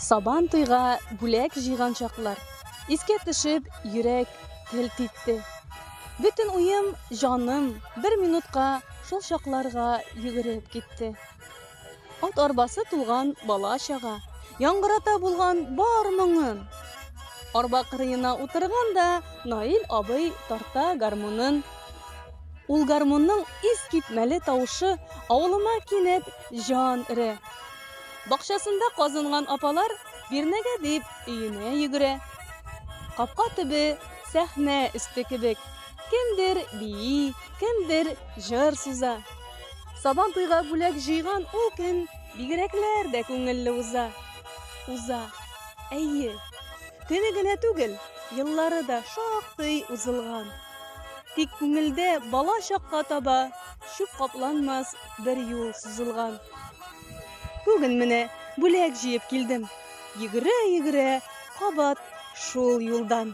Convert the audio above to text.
Сабан туйга бүләк җыйган чаклар, Искә төшеп, йөрәк келт итте. Бөтен уем, җаным бер минутка Шул чакларга йөгереп китте. Ат арбасы тулган бала-чага, Яңгырата булган бар моңын. Арба кырыена утырган да Наил абый тарта гармунын. Ул гармунның искитмәле тавышы Авылыма кинәт җан өрә. Бакчасында казынган апалар бирнәгә дип өенә йөгерә. Капка төбе сәхнә өсте кебек. Кемдер бии, кемдер җыр суза. Сабан туйга бүләк җыйган ул көн бигрәкләр дә күңелле уза. Уза. Әйе. Көне генә түгел, еллары да шактый узылган. Тик күңелдә бала чакка таба чүп капланмас бер юл сузылган. Бүген менә бүләк җыеп килдем. Йөгерә-йөгерә кабат шул юлдан.